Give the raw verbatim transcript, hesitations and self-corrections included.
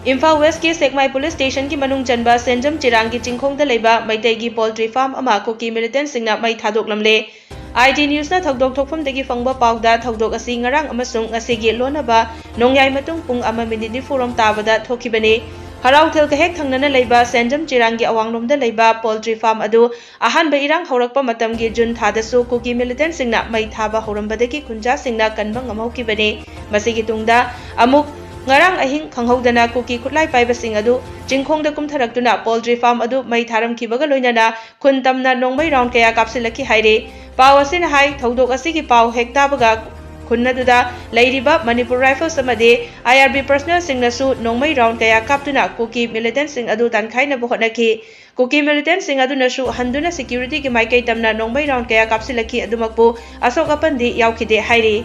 ꯏꯝꯐꯥꯜ ꯋꯦꯁꯀꯤ ꯁꯦꯛꯃꯥꯏ ꯄꯨꯂꯤꯁ ꯁ꯭ꯇꯦꯁꯟꯒꯤ ꯃꯅꯨꯡ ꯆꯟꯕ ꯁꯦꯟꯖꯝ ꯆꯤꯔꯥꯡꯒꯤ ꯆꯤꯡꯈꯣꯡꯗ ꯂꯩꯕ ꯃꯩꯇꯩꯒꯤ ꯄꯣꯜꯇ꯭ꯔꯤ ꯐꯥꯔꯝ ꯑꯃ ꯀꯨꯀꯤ ꯃꯤꯂꯤꯇꯦꯟꯠꯁꯤꯡꯅ ꯃꯩ ꯊꯥꯗꯣꯛꯂꯝꯂꯦ꯫ ꯑꯥꯏ ꯖꯤ ꯅ꯭ꯌꯨꯁꯅ ꯊꯧꯗꯣꯛ ꯊꯣꯛꯐꯝꯗꯒꯤ ꯐꯪꯕ ꯄꯥꯎꯗ ꯊꯧꯗꯣꯛ ꯑꯁꯤ ꯉꯔꯥꯡ ꯑꯃꯁꯨꯡ ꯉꯁꯤꯒꯤ ꯂꯣꯟꯅꯕ ꯅꯣꯡꯌꯥꯏ ꯃꯇꯨꯡ ꯄꯨꯡ ꯑꯃ ꯃꯤꯅꯤꯠ ꯅꯤꯐꯨꯔꯣꯝ ꯇꯥꯕꯗ ꯊꯣꯛꯈꯤꯕꯅꯤ꯫ ꯍꯔꯥꯎꯊꯦꯜꯒ ꯍꯦꯛ ꯊꯪꯅꯅ ꯂꯩꯕ ꯁꯦꯟꯖꯝ ꯆꯤꯔꯥꯡꯒꯤ ꯑꯋꯥꯡꯂꯣꯝꯗ ꯂꯩꯕ ꯄꯣꯜꯇ꯭ꯔꯤ ꯐꯥꯔꯝ ꯑꯗꯨ ꯑꯍꯥꯟꯕ ꯏꯔꯥꯡ ꯍꯧꯔꯛꯄ ꯃꯇꯝꯒꯤ ꯖꯨꯟ ꯊꯥꯗꯁꯨ ꯀꯨꯀꯤ ꯃꯤꯂꯤꯇꯦꯟꯠꯁꯤꯡꯅ ꯃꯩ ꯊꯥꯕ ꯍꯧꯔꯝꯕꯗꯒꯤ ꯈꯨꯟꯖꯥꯁꯤꯡꯅ ꯀꯟꯕ ꯉꯝꯍꯧꯈꯤꯕꯅꯤ꯫ ꯃꯁꯤꯒꯤ ꯇꯨꯡꯗ ꯑꯃꯨꯛ ꯉꯔꯥꯡ ꯑꯍꯤꯡ ꯈꯪꯍꯧꯗꯅ ꯀꯨꯀꯤ ꯈꯨꯠꯂꯥꯏ ꯄꯥꯏꯕꯁꯤꯡ ꯑꯗꯨ ꯆꯤꯡꯈꯣꯡꯗ ꯀꯨꯝꯊꯔꯛꯇꯨꯅ ꯄꯣꯜꯇ꯭ꯔꯤ ꯐꯥꯔꯝ ꯑꯗꯨ ꯃꯩ ꯊꯥꯔꯝꯈꯤꯕꯒ ꯂꯣꯏꯅꯅ ꯈꯨꯟ ꯇꯝꯅ ꯅꯣꯡꯃꯩ ꯔꯥꯎꯟ ꯀꯌꯥ ꯀꯥꯞꯁꯤꯜꯂꯛꯈꯤ ꯍꯥꯏꯔꯤ꯫ ꯄꯥꯎ ꯑꯁꯤꯅ ꯍꯥꯏ, ꯊꯧꯗꯣꯛ ꯑꯁꯤꯒꯤ ꯄꯥꯎ ꯍꯦꯛ ꯇꯥꯕꯒ ꯈꯨꯟ ꯑꯗꯨꯗ ꯂꯩꯔꯤꯕ ꯃꯅꯤꯄꯨꯔ ꯔꯥꯏꯐꯜꯁ ꯑꯃꯗꯤ ꯑꯥꯏ ꯑꯥꯔ ꯕꯤ ꯄꯔꯁꯅꯦꯜꯁꯤꯡꯅꯁꯨ ꯅꯣꯡꯃꯩ ꯔꯥꯎꯟ ꯀꯌꯥ ꯀꯥꯞꯇꯨꯅ ꯀꯨꯀꯤ ꯃꯤꯂꯤꯇꯦꯟꯠꯁꯤꯡ ꯑꯗꯨ ꯇꯥꯟꯈꯥꯏꯅꯕ ꯍꯣꯠꯅꯈꯤ꯫ ꯀꯨꯀꯤ ꯃꯤꯂꯤꯇꯦꯟꯠꯁꯤꯡ ꯑꯗꯨꯅꯁꯨ ꯍꯟꯗꯨꯅ ꯁꯦꯀ꯭ꯌꯨꯔꯤꯇꯤꯒꯤ ꯃꯥꯏꯀꯩ ꯇꯝꯅ ꯅꯣꯡꯃꯩ ꯔꯥꯎꯟ ꯀꯌꯥ ꯀꯥꯞꯁꯤꯜꯂꯛꯈꯤ, ꯑꯗꯨꯃꯛꯄꯨ ꯑꯁꯣꯛ ꯑꯄꯟꯗꯤ ꯌꯥꯎꯈꯤꯗꯦ ꯍꯥꯏꯔꯤ꯫